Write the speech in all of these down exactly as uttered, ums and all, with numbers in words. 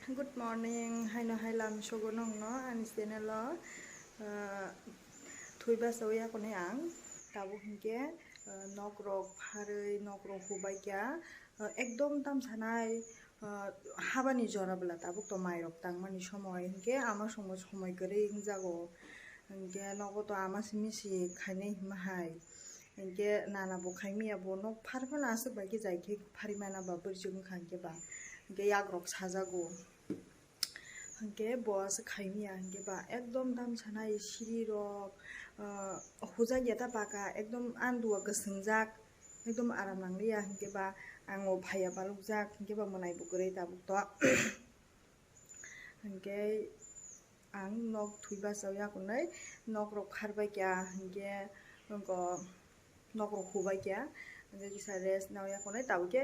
Good morning, haino hai lam sogo nongno ani channel o, ah, thwi basa ya kone ang tabuk hinkhe, ah, nok rok pharwi, nok rok hubai kya, ah, ekdom tam sanai, ah, habani jora bwla tabuk to mai rok tangmani somoi hinkhe ama songbo somoi kwrwi wngjago, hinkhe nogo to ama simi si khainai hima hai. Hinkhe nana bo khaimiya bo nok phar phano aswk bai khe jai khe phari mana ba bwrwi chwng kha hinkhe ba. Hinkhe yak rok sajago. Hinkhe bo aswk khaimiya hinkhe ba ekdom dam sanai siri rok, ah, hujak ya ta baka ekdom andua kwswngjak ekdom aram nangliya hinkhe ba ang o phaiya balukjak hinkhe ba mwnai bo kwrwi tabuk to. Hinkhe ang nok thwi basa ya kunai nok rok kharbai kya hinkhe nokgo nok rok hubai kya hinkhe kisa rest nang ya kunai tabuk khe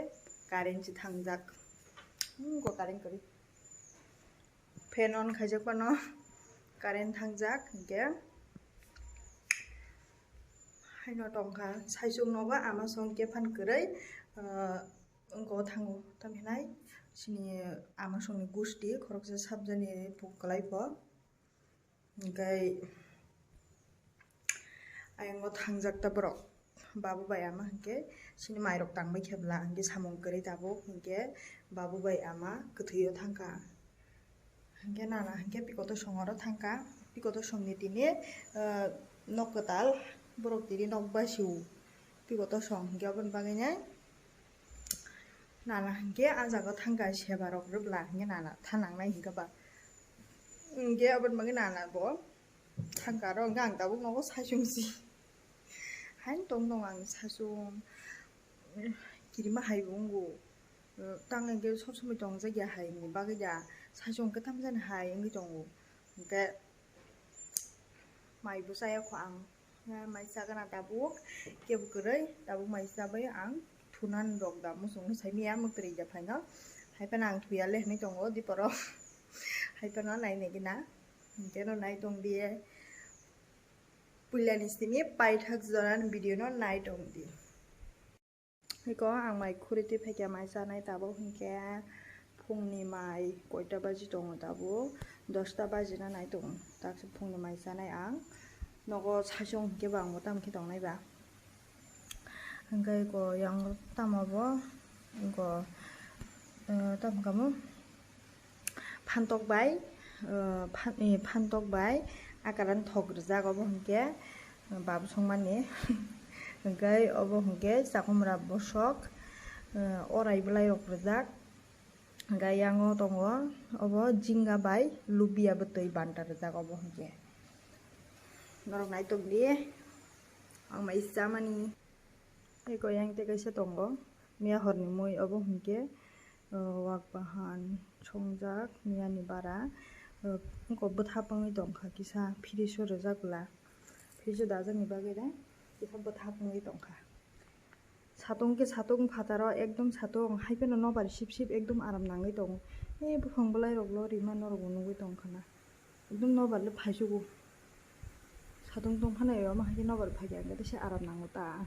current se thangjak. Hmm, go current kwrwi. Fan on khaijak phano current thangjak hinkhe haino tongkha saichung nogo ama song khe phan kwrwi, ah, wngkha o thango, tamo hinai chini ama songni gusti khoroksa sabjani puk kwlai pho. Hinkhe ayang o thangjak ta borok, babu bai ama hinkhe chini mairok tangbai khe bwla hinkhe samung kwrwi tabuk hinkhe babu bai ama kwthwio thangkha. Hinkhe nana hinkhe pikoto songoro thangkha, pikoto songni tini, ah, nok kwtal borok tini nok basio pikoto song hinkhe aboni bagwi nai nana hinkhe ah jaga thangkha seba rok rwbwla hinkhe nana thanangnai hinkhe ba hinkhe aboni bagwi nana bo thangkha aro hinkhe ang tabuk nogo saichung si haino tong tong ang saichung kirima hai bo wngo. Tang hinkhe sob somoi tongjak ya hai ni bagwi da saichung khe tamjani hai wngwi tongo. Hinkhe mai bo chaya kho ang. Mai chagana tabuk kebo kwrwi tabuk mai chabai ang thunan rok da muchung no saimaya mwtwrwi da phaino. Hai phano ang thuya le hinwi tongo diporo. Hai phano nai nai gina. Hinkhe no nai tong diye. Puilani simi paithak jorani video no nai tong di. Eko ang mai khuri twi phaikha mai chanai tabuk hinkhe phungni mai koita baji tongo tabuk dosta bajina nai tongo taksa phungni mai chanai ang nogo saichung hinkhe bo ang bo tamo khe tongnai ba hinkhe eko yang tamo bo eko tamo kamo. Phantok bai, ah, phan-, eh, phantok bai akaran thok rijak obo hinkhe, ah, babu songmani. Hinkhe obo hinkhe chakomra bosok, ah, orai bwlai rok rijak. Hinkhe yango tongo obo jinga bai lubia bwtwi banta rijak obo hinkhe. Norok nai tongdi, ang mai chamani. Eko yang tei kaisa tongo, miya horni mui obo hinkhe, uh, wak bahan songjak miya ni bara, uh, wngkha bwthap wngwi tongkha kisa fridge o rwjak bwla, fridge o dajak ni bagwi de kisa bwthap wngwi tongkha. Satung khe satung phataro ekdom satung hai phano nobar sip sip ekdom aram nangwi tongo. Ei buphang bwlai rok lo rima norok bo nugwi tongkha na. Ekdom nobar le phaichugo. Satung tong phano eba ma hai khe nobar phai khe ang khe tesa aram nango ta.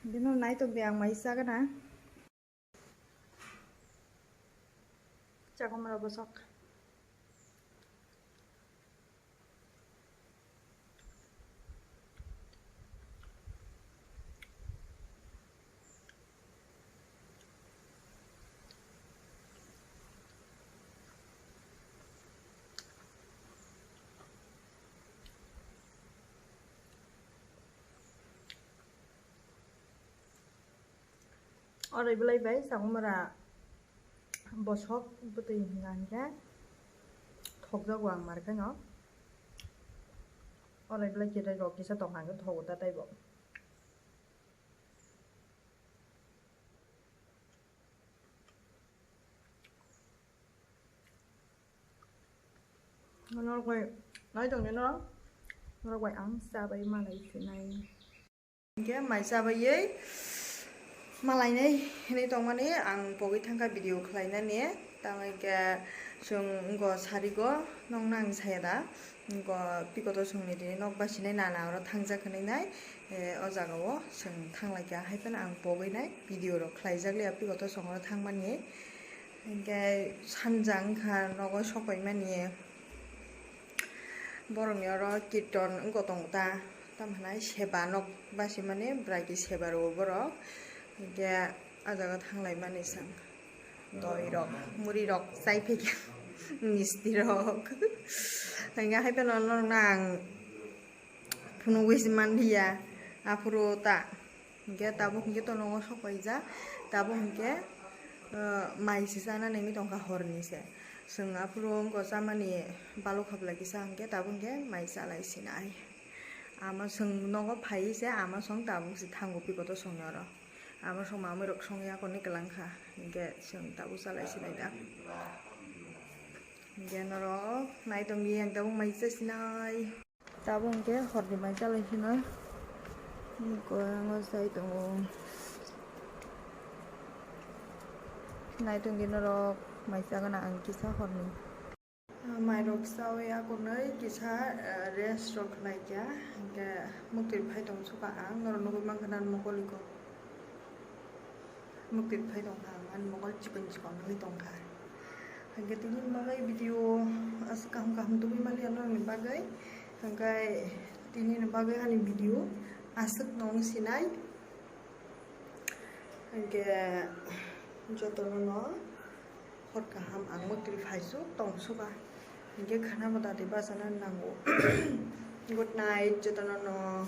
Bini naitok de ang mai chagana. Chakomra bosok. Orai bwlai bai chakomra bosok bwtwi hwnka hinkhe thokjago ang markhe no. Orai bwlai cherai rok kisa tongkha hinkhe thogo ta taibo. Norok bai nai tongdi norok, norok bai ang chabai malai sinai. Hinkhe mai chabaiwi malainai hinwi tongmani ang pogwi thangkha video khlainani. Tamo hinkhe chwng wngkha sarigo nokno ang saya da. Wngkha pikoto chwngni tini nok basinai nana oro thangjak hinwi nai. Eh, o jaga o chwng thanglaikha hai phano ang pogwi nai video rok khlaijak liya pikoto chwng oro thangmani. Hinkhe sanja wngkha nogo sokoimani, borokni oro kirton wngkha tongo ta, tamo hwnai seba nok basimani bwraiki seba rwo borok, hinkhe ah jaga thanglaimani chwng doi rok, muri rok chai phaikha, misti rok, hinkhe haiphano norokno ang phunugwi se manliya, aphuru ta. Hinkhe tabuk hinkhe to nogo sokaijak, tabuk hinkhe, uh, mai se chana nangwi tongkha horni se. Chwng aphuru wngkha chamani balukha belai kisa hinkhe tabuk hinkhe mai chalai sinai. Ama chwng nogo phaiwi se ama song tabuk se thango bikoto songni oro. Ama song mamwi rok songya koni kwlangkha hinkhe chwng tabuk chalai sinai da. Hinkhe norok naitongdi ang tabuk mai chasinai. Tabuk hinkhe horni mai chalai sinai. Hinkhe ang o chai tongo. Naitongdi norok mai chagana ang kisa horni. Mairok chawi akonwi kisa, eh, rest rok khlaikha. Hinkhe muktwi phai tong suka ang. Norok nugwi mankha na mokol iko. Muktwi phai tongkha ang, ani mokol chikon chikon wngwi tongkha. Hinkhe tini bagwi video aswk kaham kaham tubui maliya norokni bagwi. Hinkhe tini ni bagwi ani video aswk no wng sinai. Hinkhe jotono no hor kaham ang muktwi phai suk tong suka. Hinkhe khana bo dati bachana nango. Good night jotono no.